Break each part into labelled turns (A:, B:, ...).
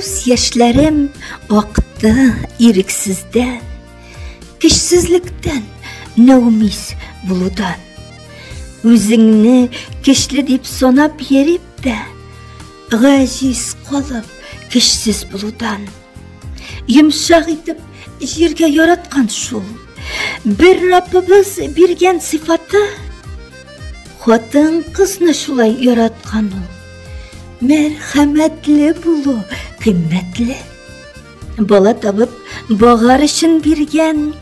A: Күз яшьләрем акты ирексездән, Көчсезлектән, нәүмиз булудан. Үзеңне көчле дип санап йөреп тә, Гаҗиз калып, көчсез булудан. Йомшак итеп җиргә яраткан шул. Бер Раббыбыз биргән сыйфаты хатын кызны шулай яраткан ул. Мәрхәмәтле булу кыйммәтле. Бала табып багар өчен биргән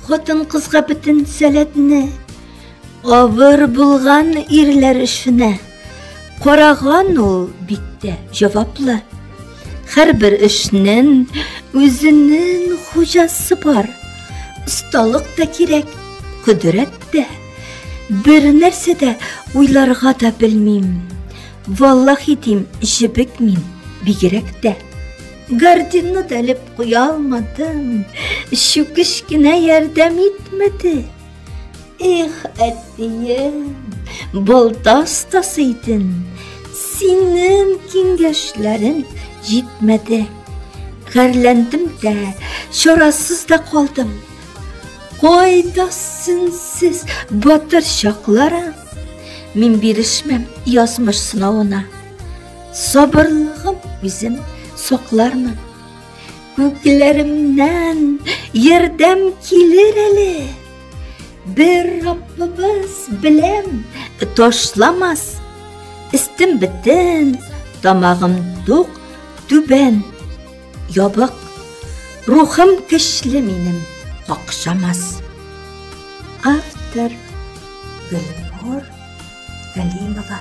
A: хатын кызга бөтен сәләтне. Авыр булган ирләр эшенә караган ул бик тә җаваплы. Һәрбер эшнең үзенең хуҗасы бар. Осталык та кирәк, кодрәт тә. Бер нәрсә дә уйларга да белмим. Валлахи дим, җебек мин, бигрәк тә. Гардинны да элеп куя алмадым. Чүкеч кенә ярдәм итмәде. Эх, әтием, балта остасы идең. Синең киңәшләрең җитмәде. Гарьләндем дә, чарасыз да калдым. Кайда синсез батыр чакларым? Мин бирешмәм язмыш сынавына. Сабырлыгым үзем саклармын. Күкләремнән ярдәм килер әле. Бер Раббыбыз беләм, ташламас. Өстем бөтен, тамагым тук, түбән, ябык. Рухым көчле минем, какшамас. Автор Гөлнур Галимова.